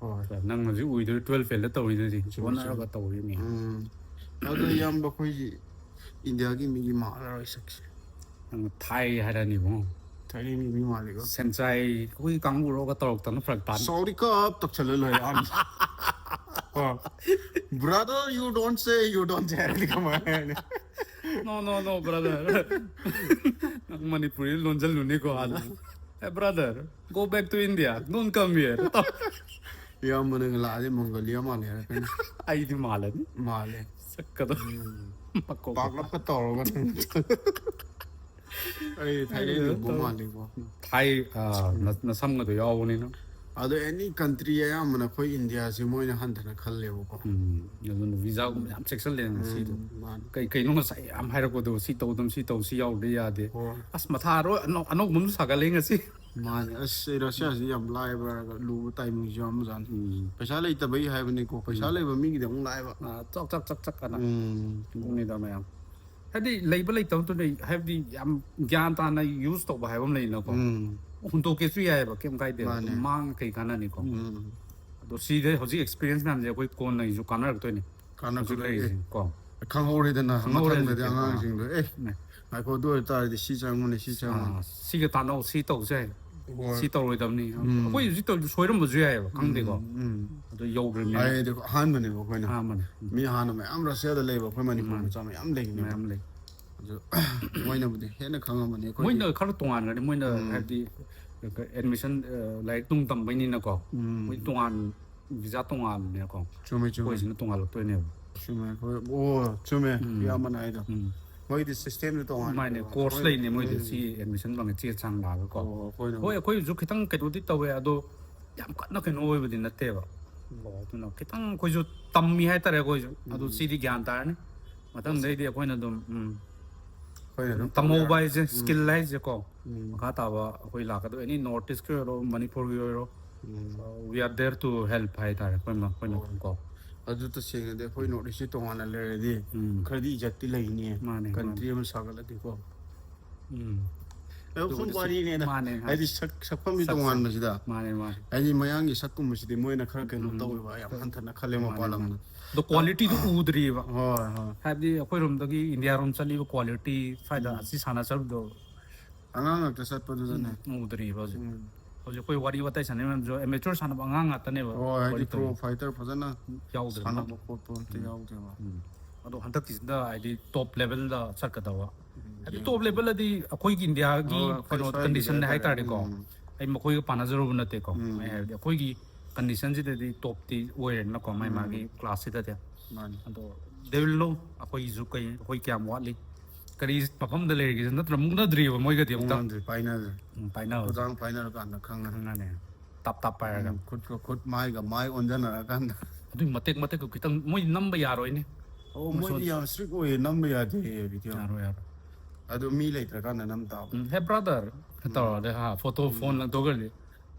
ꯍꯣꯏ꯫ ꯅꯪ ꯍꯧꯖꯤꯛ ꯎꯏꯗꯣꯏ twelve failꯗ ꯇꯧꯔꯤꯗꯨꯗꯤ, ꯆꯨꯝꯃꯦ, ꯍꯣꯠꯅꯔꯒ ꯇꯧꯔꯤꯅꯤ꯫ ꯎꯝ꯫ ꯑꯗꯣ ꯏꯌꯥꯝꯕ ꯑꯩꯈꯣꯏꯒꯤ ꯏꯟꯗꯤꯌꯥꯒꯤ ꯃꯤꯒꯤ ꯃꯥꯜꯂꯔꯣꯏ ꯁꯛꯁꯦ꯫ ꯅꯪ ꯊꯥꯏ ꯍꯥꯏꯔꯅꯤ ꯏꯕꯨꯡꯉꯣ꯫ ꯊꯥꯏꯂꯦꯟꯒꯤ ꯃꯤ ꯃꯥꯜꯂꯤꯀꯣ꯫ ꯁꯦꯟꯆꯥꯏ ꯑꯩꯈꯣꯏꯒꯤ ꯀꯥꯡꯕꯨꯔꯣꯒ ꯇꯧꯔꯛꯇꯅ ꯐꯔꯛ ꯇꯥꯅꯤ꯫ Sorry cup ꯇꯧꯁꯜꯂ ꯂꯣꯏꯔꯦ ꯑꯍꯥꯟꯕ꯫ ꯑꯣ꯫ Brother, you don't say, you don't say ꯍꯥꯏꯔꯗꯤ ꯀꯃꯥꯏꯅ ꯍꯥꯏꯅꯤ? No, no, no, brother. ꯅꯪ ꯃꯅꯤꯄꯨꯔꯤ ꯂꯣꯟꯖꯜꯂꯨꯅꯤꯀꯣ ꯑꯥꯗ꯫ "Hey, brother, go back to India. Don't come here." ꯏꯌꯥꯝꯕꯅꯒ ꯂꯥꯛꯑꯗꯤ ꯃꯪꯒꯣꯂꯤꯌꯥ ꯃꯥꯜꯂꯦ ꯍꯥꯏꯔꯛꯀꯅꯤ꯫ ꯑꯩꯗꯤ ꯃꯥꯜꯂꯅꯤ꯫ ꯃꯥꯜꯂꯦ꯫ ꯁꯛꯀꯗꯣ꯫ ꯃꯀꯣꯛ꯫ ꯄꯥꯛꯂꯞꯀ ꯇꯧꯔꯒ꯫ ꯑꯩ ꯊꯥꯏꯂꯦꯟ ꯌꯧꯕ ꯃꯥꯜꯂꯤꯀꯣ꯫ ꯊꯥꯏ, ꯑ, ꯅ-, ꯅꯁꯝꯒꯗꯣ ꯌꯥꯎꯕꯅꯤꯅ꯫ ꯑꯗꯣ any country ꯑꯌꯥꯝꯕꯅ ꯑꯩꯈꯣꯏ ꯏꯟꯗꯤꯌꯥꯁꯤ ꯃꯣꯏꯅ ꯍꯟꯊꯅ ꯈꯜꯂꯦꯕꯀꯣ꯫ ꯎꯝ, ꯑꯗꯨꯅ ꯚꯤꯖꯥꯒꯨꯝꯕ ꯌꯥꯝ ꯆꯦꯛꯁꯤꯜꯂꯦ ꯉꯁꯤꯗꯣ꯫ ꯎꯝ, ꯃꯥꯅꯤ꯫ ꯀꯩ ꯀꯩꯅꯣ ꯉꯁꯥꯏ ꯌꯥꯝ ꯍꯥꯏꯔꯛꯄꯗꯣ, "ꯁꯤ ꯇꯧꯗꯝ, ꯁꯤ ꯇꯧ, ꯁꯤ ꯌꯥꯎꯗ ꯌꯥꯗꯦ"꯫ ꯍꯣꯏ꯫ ꯑꯁ, ꯃꯊꯥ ꯑꯔꯣꯏ-, ꯑꯅꯧ-, ꯑꯅꯧꯕ ꯑꯃꯁꯨ ꯁꯥꯒꯠꯂꯦ ꯉꯁꯤ꯫ ꯃꯥꯅꯦ꯫ ꯑꯁ, ꯑꯩ ꯔꯁꯤꯌꯥꯁꯤ ꯌꯥꯝ ꯂꯥꯏꯕ꯭ꯔꯥ ꯍꯥꯏꯔꯒ ꯂꯨꯕ timingꯁꯨ ꯌꯥꯎꯔꯝꯕꯖꯥꯠꯅꯤ꯫ ꯎꯝ꯫ ꯄꯩꯁꯥ ꯂꯩꯇꯕꯩ ꯍꯥꯏꯕꯅꯤꯀꯣ꯫ ꯄꯩꯁꯥ ꯎꯝ꯫ ꯂꯩꯕ ꯃꯤꯒꯤꯗꯤ ꯑꯃꯨꯛ ꯂꯥꯏꯕ꯫ ꯑ, ꯆꯥꯛ, ꯆꯥꯛ, ꯆꯥꯛ, ꯆꯥꯛ ꯑꯅ꯫ ꯎꯝ꯫ ꯑꯗꯨꯅꯤꯗ ꯃꯌꯥꯝ꯫ ꯍꯥꯏꯗꯤ ꯂꯩꯕ ꯂꯩꯇꯕꯗꯨꯅ, ꯍꯥꯏꯕꯗꯤ ꯌꯥꯝ ꯒ꯭ꯌꯥꯟ ꯇꯥꯅ ꯌꯨꯁ ꯇꯧꯕ ꯍꯥꯏꯕ ꯑꯃ ꯂꯩꯅꯀꯣ꯫ ꯎꯝ ꯍꯨꯟꯗꯣꯛꯀꯦꯁꯨ ꯌꯥꯏꯑꯕ, ꯀꯩꯝ ꯀꯥꯏꯗꯦ꯫ ꯃꯥꯅꯦ꯫ ꯑꯗꯨꯝ ꯃꯥꯡꯉ ꯀꯩ ꯀꯥꯟꯅꯅꯤꯀꯣ꯫ ꯎꯝ ꯑꯗꯣ ꯁꯤꯗ ꯍꯧꯖꯤꯛ ꯑꯦꯛꯁꯄꯤꯔꯤꯌꯦꯟꯁ ꯃꯌꯥꯝꯁꯦ ꯑꯩꯈꯣꯏ ꯀꯣꯟꯅ ꯑꯩꯁꯨ ꯀꯥꯟꯅꯔꯛꯇꯣꯏꯅꯦ꯫ ꯍꯧꯖꯤꯛ ꯀꯥꯟꯅꯔꯛꯀꯗꯣꯏꯅꯦ꯫ ꯂꯩꯔꯤꯁꯦ ꯀꯣ꯫ ꯈꯪꯍꯧꯔꯦꯗꯅ ꯈꯪꯍꯧꯔꯦ ꯃꯊꯪꯗꯗꯤ ꯍꯧꯖꯤꯛꯇꯤ꯫ ꯑꯉꯥꯡꯁꯤꯡꯗꯣ ꯑꯦ ꯎꯝ꯫ ꯉꯥꯏꯈꯣ, ꯑꯗꯨ ꯑꯣꯏꯇꯥꯔꯗꯤ ꯁꯤ ꯆꯪꯉꯨꯅꯦ, ꯁꯤ ꯆꯪꯉꯨꯅꯦ꯫ ꯑꯥ, ꯁꯤꯒ ꯇꯥꯟꯅꯧ, ꯁꯤ ꯇꯧꯁꯦ, ꯍꯣꯏ꯫ ꯁꯤ ꯇꯧꯔꯣꯏꯗꯕꯅꯤ꯫ ꯎꯝ꯫ ꯑꯩꯈꯣꯏ ꯍꯧꯖꯤꯛ ꯇꯧꯔꯤꯗꯣ ꯁꯣꯏꯔꯝꯕꯁꯨ ꯌꯥꯏꯑꯕ, ꯈꯪꯗꯦꯀꯣ꯫ ꯎꯝ, ꯎꯝ꯫ ꯑꯗꯨ ꯌꯧꯗ꯭ꯔꯤꯕꯅꯤꯅ꯫ ꯍꯥꯏꯗꯤ ꯑꯍꯥꯟꯕꯅꯦꯕ ꯑꯩꯈꯣꯏꯅ꯫ ꯑꯍꯥꯟꯕꯅꯦ꯫ ꯎꯝ꯫ ꯃꯤ ꯍꯥꯟꯅ ꯃꯌꯥꯝ ꯔꯁꯤꯌꯥꯗ ꯂꯩꯕ ꯑꯩꯈꯣꯏ ꯃꯅꯤꯄꯨꯔ ꯎꯝ꯫ ꯃꯆꯥ ꯃꯌꯥꯝ ꯂꯩꯔꯤꯅꯦꯕ꯫ ꯃꯌꯥꯝ ꯂꯩ꯫ ꯑꯗꯨ ꯃꯣꯏꯅꯕꯨꯗꯤ ꯍꯦꯟꯅ ꯈꯪꯉꯝꯃꯅꯤ ꯑꯩꯈꯣꯏꯗꯤ꯫ ꯃꯣꯏꯅ ꯈꯔ ꯇꯣꯉꯥꯟꯒꯅꯤ, ꯃꯣꯏꯅ ꯎꯝ꯫ ꯍꯥꯏꯕꯗꯤ ꯑꯦꯗꯃꯤꯁꯟ, ꯂꯥꯏꯔꯤꯛ ꯇꯨꯡ ꯇꯝꯕꯩꯅꯤꯅꯀꯣ꯫ ꯎꯝ꯫ ꯃꯣꯏ ꯇꯣꯉꯥꯟ, ꯚꯤꯖꯥ ꯇꯣꯉꯥꯟꯕꯅꯤꯅꯀꯣ꯫ ꯆꯨꯝꯃꯦ, ꯆꯨꯝꯃꯦ꯫ ꯑꯩꯈꯣꯏꯁꯤꯅ ꯇꯣꯉꯥꯜꯂꯛꯇꯣꯏꯅꯦꯕ꯫ ꯆꯨꯝꯃꯦ꯫ ꯑꯩꯈꯣꯏ, ꯑꯣ, ꯆꯨꯝꯃꯦ꯫ ꯎꯝ꯫ ꯏꯌꯥꯝꯕꯅ ꯍꯥꯏꯗꯣ꯫ ꯎꯝ꯫ ꯃꯣꯏꯗꯤ ꯁꯤꯁꯇꯦꯝꯗ ꯇꯣꯉꯥꯟ ꯃꯥꯅꯦ, ꯀꯣꯔꯁ ꯂꯩꯅꯦ ꯃꯣꯏꯗꯤ, ꯁꯤ ꯑꯦꯗꯃꯤꯁꯟ ꯐꯪꯉꯦ, ꯆꯦ ꯆꯥꯡ ꯂꯥꯛꯑꯒꯀꯣ꯫ ꯑꯣ, ꯑꯩꯈꯣꯏꯅ ꯍꯣꯏ, ꯑꯩꯈꯣꯏꯁꯨ ꯈꯤꯇꯪ ꯀꯩꯅꯣꯗꯤ ꯇꯧꯋꯦ, ꯑꯗꯣ ꯌꯥꯝ ꯀꯟꯅ ꯀꯩꯅꯣ ꯑꯣꯏꯕꯗꯤ ꯅꯠꯇꯦꯕ꯫ ꯑꯣ, ꯑꯗꯨꯅ ꯈꯤꯇꯪ ꯑꯩꯈꯣꯏꯁꯨ ꯇꯝꯃꯤ ꯍꯥꯏꯇꯥꯔꯦ ꯑꯩꯈꯣꯏꯁꯨ꯫ ꯑꯗꯨ ꯁꯤꯗꯤ ꯒ꯭ꯌꯥꯟ ꯇꯥꯔꯅꯤ꯫ ꯃꯊꯪꯗꯩꯗꯤ ꯑꯩꯈꯣꯏꯅ ꯑꯗꯨꯝ, ꯎꯝ, ꯑꯩꯈꯣꯏꯅ ꯑꯗꯨꯝ ꯇꯝꯍꯧꯕ ꯇꯧ ꯌꯥꯔꯦ꯫ ꯍꯥꯏꯁꯦ, ꯎꯝ꯫ ꯁ꯭ꯀꯤꯜ ꯍꯥꯏꯁꯦꯀꯣ꯫ ꯎꯝ꯫ ꯃꯈꯥ ꯇꯥꯕ ꯑꯩꯈꯣꯏ ꯂꯥꯛꯀꯗꯣꯏ ꯑꯦꯅꯤ ꯅꯣꯔꯠ ꯏꯁꯀꯤ ꯑꯣꯏꯔꯣ, ꯃꯅꯤꯄꯨꯔꯒꯤ ꯑꯣꯏꯔꯣ, ꯎꯝ꯫ we are there to help ꯍꯥꯏꯇꯥꯔꯦ꯫ ꯑꯩꯈꯣꯏ ꯃ-, ꯑꯩꯈꯣꯏꯅ ꯍꯣꯏ꯫ ꯀꯣ꯫ ꯑꯗꯨ ꯇꯁꯦꯡꯅꯗꯤ ꯑꯩꯈꯣꯏ ꯅꯣꯔꯠ ꯏꯁꯁꯤ ꯇꯣꯉꯥꯟꯅ ꯂꯩꯔꯗꯤ ꯎꯝ꯫ ꯈꯔꯗꯤ ꯏꯖꯠꯇꯤ ꯂꯩꯅꯤ꯫ ꯃꯥꯅꯦ, ꯀꯟꯇ꯭ꯔꯤ ꯃꯥꯅꯦ꯫ ꯑꯃ ꯁꯥꯒꯠꯂꯗꯤꯀꯣ꯫ ꯎꯝ꯫ ꯑꯗꯨ ꯁꯨꯝ ꯑꯗꯨꯕꯨꯗꯤ ꯋꯥꯔꯤꯅꯦꯗ꯫ ꯃꯥꯅꯦ, ꯍꯥꯏꯗꯤ ꯁꯛ-, ꯁꯛꯐꯝꯗꯤ ꯁꯛ-, ꯇꯣꯉꯥꯟꯕꯁꯤꯗ꯫ ꯃꯥꯅꯦ, ꯃꯥꯅꯦ꯫ ꯍꯥꯏꯗꯤ ꯃꯌꯥꯡꯒꯤ ꯁꯛꯀꯨꯝꯕꯁꯤꯗꯤ ꯃꯣꯏꯅ ꯈꯔ ꯀꯩꯅꯣ ꯎꯝ꯫ ꯇꯧꯋꯦꯕ, ꯌꯥꯝ ꯍꯟꯊꯅ ꯈꯜꯂꯦ ꯃꯥꯅꯦ, ꯃꯄꯥꯟ ꯂꯝꯗ꯫ ꯃꯥꯅꯦ꯫ ꯑꯗꯣ ꯀ꯭ꯋꯥꯂꯤꯇꯤꯗꯣ ꯎꯗ꯭ꯔꯤꯕ꯫ ꯍꯣꯏ, ꯍꯣꯏ꯫ ꯍꯥꯏꯕꯗꯤ ꯑꯩꯈꯣꯏꯔꯣꯝꯗꯒꯤ ꯏꯟꯗꯤꯌꯥꯔꯣꯝ ꯆꯠꯂꯤꯕ ꯀ꯭ꯋꯥꯂꯤꯇꯤ ꯁ꯭ꯋꯥꯏꯗ ꯎꯝ꯫ ꯑꯁꯤ ꯁꯥꯟꯅꯖꯕꯗꯣ ꯑꯉꯥꯡ ꯉꯥꯛꯇ ꯆꯠꯄꯗꯨꯗꯅꯦ꯫ ꯎꯗ꯭ꯔꯤꯕ ꯍꯧꯖꯤꯛ꯫ ꯎꯝ꯫ ꯍꯧꯖꯤꯛ ꯑꯩꯈꯣꯏ ꯋꯥꯔꯤ ꯋꯥꯇꯥꯏ ꯁꯥꯟꯅꯔꯤꯕ ꯃꯌꯥꯝꯁꯨ ꯑꯦꯃꯦꯆꯣꯔ ꯁꯥꯟꯅꯕ ꯑꯉꯥꯡ ꯉꯥꯛꯇꯅꯦꯕ꯫ ꯍꯣꯏ, ꯍꯥꯏꯗꯤ ꯋꯥꯔꯤ ꯄ꯭ꯔꯣ ꯇꯧꯔꯤꯁꯦ꯫ ꯐꯥꯏꯇꯔ ꯐꯖꯅ ꯌꯥꯎꯗ꯭ꯔꯦ꯫ ꯁꯥꯟꯅꯕ ꯈꯣꯠꯄ ꯑꯝꯇ ꯎꯝ꯫ ꯌꯥꯎꯗꯦꯕ꯫ ꯎꯝ꯫ ꯑꯗꯣ ꯍꯟꯗꯛꯀꯤꯁꯤꯗ ꯍꯥꯏꯗꯤ ꯇꯣꯞ ꯂꯦꯚꯦꯜꯗ ꯆꯠꯀꯗꯕ꯫ ꯍꯥꯏꯗꯤ ꯌꯦꯡꯉꯣ꯫ ꯇꯣꯞ ꯂꯦꯚꯦꯜꯗꯗꯤ ꯑꯩꯈꯣꯏꯒꯤ ꯏꯟꯗꯤꯌꯥꯒꯤ ꯍꯣꯏ, ꯑꯩꯈꯣꯏ ꯀꯩꯅꯣ ꯁ꯭ꯋꯥꯏꯒꯤꯗꯤ ꯀꯟꯗꯤꯁꯟꯗ ꯍꯥꯏꯇꯥꯔꯦ꯫ ꯍꯥꯏꯇꯥꯔꯦꯀꯣ꯫ ꯎꯝ꯫ ꯑꯩ ꯃꯈꯣꯏꯒ ꯄꯥꯟꯅꯖꯔꯨꯕ ꯅꯠꯇꯦꯀꯣ꯫ ꯎꯝ꯫ ꯑꯩ ꯍꯥꯏꯕꯗꯤ ꯑꯩꯈꯣꯏꯒꯤ ꯀꯟꯗꯤꯁꯟꯁꯤꯗꯗꯤ ꯇꯣꯞꯇꯤ ꯑꯣꯏꯔꯦꯗꯅꯀꯣ, ꯃꯥꯏ ꯎꯝ꯫ ꯃꯥꯒꯤ ꯀ꯭ꯂꯥꯁꯁꯤꯗꯗꯤ꯫ ꯃꯥꯅꯤ꯫ ꯑꯗꯣ they will know ꯑꯩꯈꯣꯏꯒꯤꯁꯨ ꯀꯩ, ꯑꯩꯈꯣꯏ ꯀꯌꯥꯝ ꯋꯥꯠꯂꯤ, ꯀꯔꯤ ꯃꯐꯝꯗ ꯂꯩꯔꯤꯒꯦ, ꯅꯠꯇ꯭ꯔ ꯃꯨꯛꯅꯗ꯭ꯔꯤꯕ ꯃꯣꯏꯒꯗꯤ ꯑꯝꯇ꯫ ꯃꯉꯣꯟꯗꯗꯤ ꯄꯥꯏꯅꯗ꯭ꯔꯦ꯫ ꯎꯝ, ꯄꯥꯏꯅꯕꯁꯦ꯫ ꯈꯨꯗꯥꯡ ꯄꯥꯏꯅꯔꯀꯥꯟꯗ ꯈꯪꯉꯅꯤ꯫ ꯈꯪꯉꯅꯤ꯫ ꯇꯥꯞ ꯇꯥꯞ ꯄꯥꯏꯔꯒ꯫ ꯎꯝ, ꯈꯨꯠꯀ ꯈꯨꯠ, ꯃꯥꯏꯒ ꯃꯥꯏ ꯑꯣꯟꯁꯤꯟꯅꯔꯀꯥꯟꯗ꯫ ꯑꯗꯨꯏ ꯃꯇꯦꯛ ꯃꯇꯦꯛꯇꯨ ꯈꯤꯇꯪ ꯃꯣꯏ ꯅꯝꯕ ꯌꯥꯔꯣꯏꯅꯦ꯫ ꯑꯣ, ꯃꯁꯣꯟ- ꯃꯣꯏꯗꯤ ꯌꯥꯝ ꯏꯁꯇ꯭ꯔꯤꯛ ꯑꯣꯏꯌꯦ, ꯅꯝꯕ ꯌꯥꯗꯦ ꯚꯤꯗꯤꯑꯣ꯫ ꯌꯥꯔꯣꯏ, ꯌꯥꯔꯣꯏ꯫ ꯑꯗꯨ ꯃꯤ ꯂꯩꯇ꯭ꯔꯀꯥꯟꯗ ꯅꯝ ꯇꯥꯕ꯫ ꯎꯝ, "Hey brother" ꯇꯧꯔꯗꯤ ꯍꯥ, ꯐꯣꯇꯣ ꯐꯣꯟ ꯂꯪꯊꯣꯛꯈ꯭ꯔꯗꯤ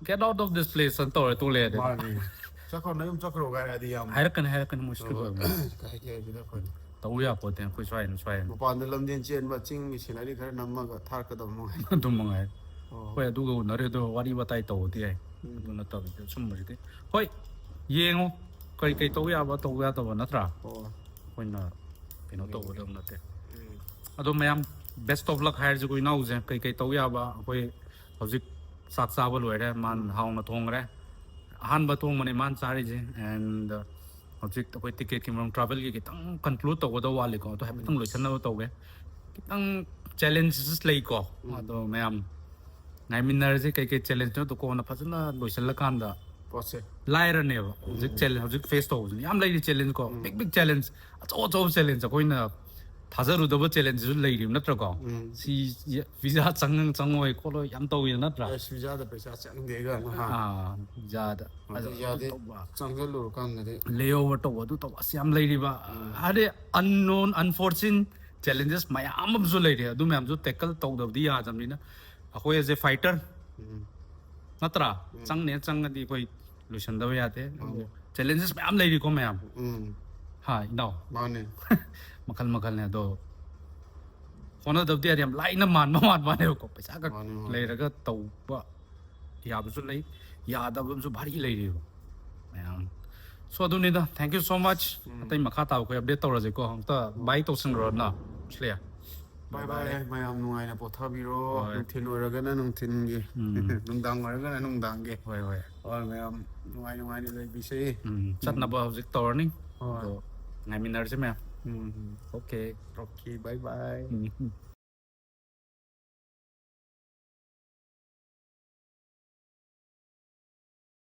"Get out of this place" ꯑꯅ ꯇꯧꯔꯦ ꯇꯣꯛꯂꯛꯑꯦ꯫ ꯃꯥꯅꯤ꯫ "ꯆꯠꯈ꯭ꯔꯣ, ꯅꯌꯨꯝ ꯆꯠꯈ꯭ꯔꯣ" ꯍꯥꯏꯔꯗꯤ ꯌꯥꯝ ꯍꯥꯏꯔꯛꯀꯅꯤ, ꯍꯥꯏꯔꯛꯀꯅꯤ, ꯃꯣꯏ ꯏꯁꯇ꯭ꯔꯤꯛ ꯑꯣꯏꯕꯅꯦ꯫ ꯀꯥꯏ ꯀꯥꯏꯗꯅ ꯑꯩꯈꯣꯏ ꯇꯧ ꯌꯥꯄꯣꯠꯇꯦ ꯑꯩꯈꯣꯏ ꯁ꯭ꯋꯥꯏꯅ ꯁ꯭ꯋꯥꯏꯅ꯫ ꯃꯄꯥꯟꯗ ꯂꯝꯖꯦꯟ ꯆꯦꯟꯕ ꯆꯤꯡꯒꯤ ꯁꯤꯅꯔꯤ ꯈꯔ ꯅꯝꯃꯒ ꯊꯥꯔꯛꯀꯗꯕ ꯃꯉꯥꯏ꯫ ꯑꯗꯨꯝ ꯃꯉꯥꯏ꯫ ꯑꯣ꯫ ꯍꯣꯏ, ꯑꯗꯨꯒ ꯎꯅꯔꯦ ꯑꯗꯣ ꯋꯥꯔꯤ ꯋꯥꯇꯥꯏ ꯇꯧꯕꯗꯤ ꯌꯥꯏ꯫ ꯎꯝ꯫ ꯑꯗꯨ ꯅꯠꯇꯕꯗꯤ ꯑꯁꯨꯝꯕꯁꯤꯗꯤ ꯍꯣꯏ, ꯌꯦꯡꯉꯣ ꯀꯔꯤ ꯀꯔꯤ ꯇꯧ ꯌꯥꯕ ꯇꯧ ꯌꯥꯗꯕ ꯅꯠꯇ꯭ꯔꯥ? ꯑꯣ꯫ ꯑꯩꯈꯣꯏꯅ ꯀꯩꯅꯣ ꯇꯧꯒꯗꯕ ꯅꯠꯇꯦ꯫ ꯎꯝ꯫ ꯑꯗꯣ ꯃꯌꯥꯝ best of luck ꯍꯥꯏꯔꯁꯤꯀꯣ ꯏꯅꯥꯎꯁꯦ, ꯀꯩ ꯀꯩ ꯇꯧ ꯌꯥꯕ꯫ ꯑꯩꯈꯣꯏ ꯍꯧꯖꯤꯛ ꯆꯥꯛ ꯆꯥꯕ ꯂꯣꯏꯔꯦ, ꯃꯥꯅ ꯍꯥꯎꯅ ꯊꯣꯡꯈ꯭ꯔꯦ꯫ ꯑꯍꯥꯟꯕ ꯊꯣꯡꯕꯅꯦ ꯃꯥꯅ ꯆꯥꯔꯤꯁꯦ꯫ And ꯍꯧꯖꯤꯛ ꯑꯩꯈꯣꯏ ꯇꯤꯀꯦꯠꯀꯤ ꯃꯔꯝ, travelꯒꯤ ꯈꯤꯇꯪ conclude ꯇꯧꯒꯗꯕ ꯋꯥꯠꯂꯤꯀꯣ, ꯑꯗꯣ ꯍꯥꯏꯐꯦꯠꯇꯪ ꯂꯣꯏꯁꯟꯅꯕ ꯇꯧꯒꯦ꯫ ꯈꯤꯇꯪ challenges ꯂꯩꯀꯣ꯫ ꯑꯗꯣ ꯃꯌꯥꯝ ꯉꯥꯏꯃꯤꯟꯅꯔꯁꯦ, ꯀꯩꯀꯩ challengeꯅꯣ ꯑꯗꯣ ꯀꯣꯟꯅ ꯐꯖꯅ ꯂꯣꯏꯁꯤꯜꯂꯀꯥꯟꯗ, ꯄꯣꯠꯁꯦ꯫ ꯂꯥꯏꯔꯅꯦꯕ ꯍꯧꯖꯤꯛ challenge, ꯍꯧꯖꯤꯛ face ꯇꯧꯕꯁꯤꯅ ꯌꯥꯝ ꯂꯩꯔꯤ꯫ Challenge ꯀꯣ, big big challenge, ꯑꯆꯧ ꯑꯆꯧꯕ challenge, ꯑꯩꯈꯣꯏꯅ ꯊꯥꯖꯔꯨꯗꯕ challengeꯁꯨ ꯂꯩꯔꯤꯕ ꯅꯠꯇ꯭ꯔꯀꯣ? ꯎꯝ꯫ ꯁꯤ visa ꯆꯪ ꯆꯪꯉꯣꯏ ꯈꯣꯠꯂꯣꯏ ꯌꯥꯝ ꯇꯧꯋꯤꯗ ꯅꯠꯇ꯭ꯔꯥ? ꯑꯁ, visaꯗ ꯄꯩꯁꯥ ꯆꯪꯗꯦꯒ ꯅꯍꯥ꯫ ꯑꯥ, visaꯗ꯫ ꯑꯗꯣ Visaꯗꯤ ꯑꯗꯨ ꯇꯧꯕ, ꯆꯪꯁꯤꯜꯂꯨꯔꯀꯥꯟꯗꯗꯤ layover ꯇꯧꯕ, ꯑꯗꯨ ꯇꯧꯕ, ꯑꯁ ꯌꯥꯝ ꯂꯩꯔꯤꯕ꯫ ꯍꯥꯏꯗꯤ unknown, unforeseen challenges ꯃꯌꯥꯝ ꯑꯃꯁꯨ ꯂꯩꯔꯤ꯫ ꯑꯗꯨ ꯃꯌꯥꯝꯁꯨ tackle ꯇꯧꯗꯕꯗꯤ ꯌꯥꯗꯕꯅꯤꯅ ꯑꯩꯈꯣꯏ as a fighter, ꯎꯝ꯫ ꯅꯠꯇ꯭ꯔꯥ? ꯆꯪꯅꯦ ꯆꯪꯉꯗꯤ ꯑꯩꯈꯣꯏ ꯂꯣꯏꯁꯟꯗꯕ ꯌꯥꯗꯦ꯫ ꯃꯥꯅꯦ꯫ Challenges ꯃꯌꯥꯝ ꯂꯩꯔꯤꯀꯣ ꯃꯌꯥꯝ꯫ ꯎꯝ꯫ ꯍꯥ, ꯏꯅꯥꯎ? ꯃꯥꯅꯦ꯫ ꯃꯈꯜ ꯃꯈꯜꯅꯦ꯫ ꯑꯗꯣ ꯍꯣꯠꯅꯗꯕꯗꯤ ꯌꯥꯗꯦ꯫ ꯌꯥꯝ ꯂꯥꯏꯅ ꯃꯥꯟꯕ ꯃꯥꯟꯕꯅꯦꯕꯀꯣ, ꯄꯩꯁꯥ ꯈꯛ ꯃꯥꯅꯦ, ꯃꯥꯅꯦ꯫ ꯂꯩꯔꯒ ꯇꯧꯕ ꯌꯥꯕꯁꯨ ꯂꯩ, ꯌꯥꯗꯕ ꯑꯃꯁꯨ ꯚꯥꯔꯤ ꯂꯩꯔꯤꯕ ꯃꯌꯥꯝ꯫ So ꯑꯗꯨꯅꯤꯗ, thank you so much꯫ ꯑꯇꯩ ꯃꯈꯥ ꯇꯥꯕ ꯑꯩꯈꯣꯏ update ꯇꯧꯔꯁꯤꯀꯣ꯫ ꯑꯝꯇ bye ꯇꯧꯁꯤꯟꯈ꯭ꯔꯣ ꯅ, ꯁ꯭ꯂꯦꯌꯥ꯫ Bye bye, ꯃꯌꯥꯝ ꯅꯨꯡꯉꯥꯏꯅ ꯄꯣꯊꯥꯕꯤꯔꯣ꯫ ꯍꯣꯏ꯫ ꯅꯨꯡꯊꯤꯜ ꯑꯣꯏꯔꯒꯅ ꯅꯨꯡꯊꯤꯜꯒꯤ, ꯎꯝ꯫ ꯅꯨꯡꯗꯥꯡ ꯑꯣꯏꯔꯒꯅ ꯅꯨꯡꯗꯥꯡꯒꯤ꯫ ꯍꯣꯏ, ꯍꯣꯏ꯫ ꯍꯣꯏ, ꯃꯌꯥꯝ ꯅꯨꯡꯉꯥꯏ ꯅꯨꯡꯉꯥꯏꯅ ꯂꯩꯕꯤꯁꯦ꯫ ꯎꯝ, ꯆꯠꯅꯕ ꯍꯧꯖꯤꯛ ꯇꯧꯔꯅꯤ꯫ ꯍꯣꯏ꯫ ꯑꯗꯣ ꯉꯥꯏꯃꯤꯟꯅꯔꯁꯤ ꯃꯌꯥꯝ꯫ ꯎꯝ꯫ Okay꯫ Okay, bye bye꯫ ꯎꯝ, ꯎꯝ꯫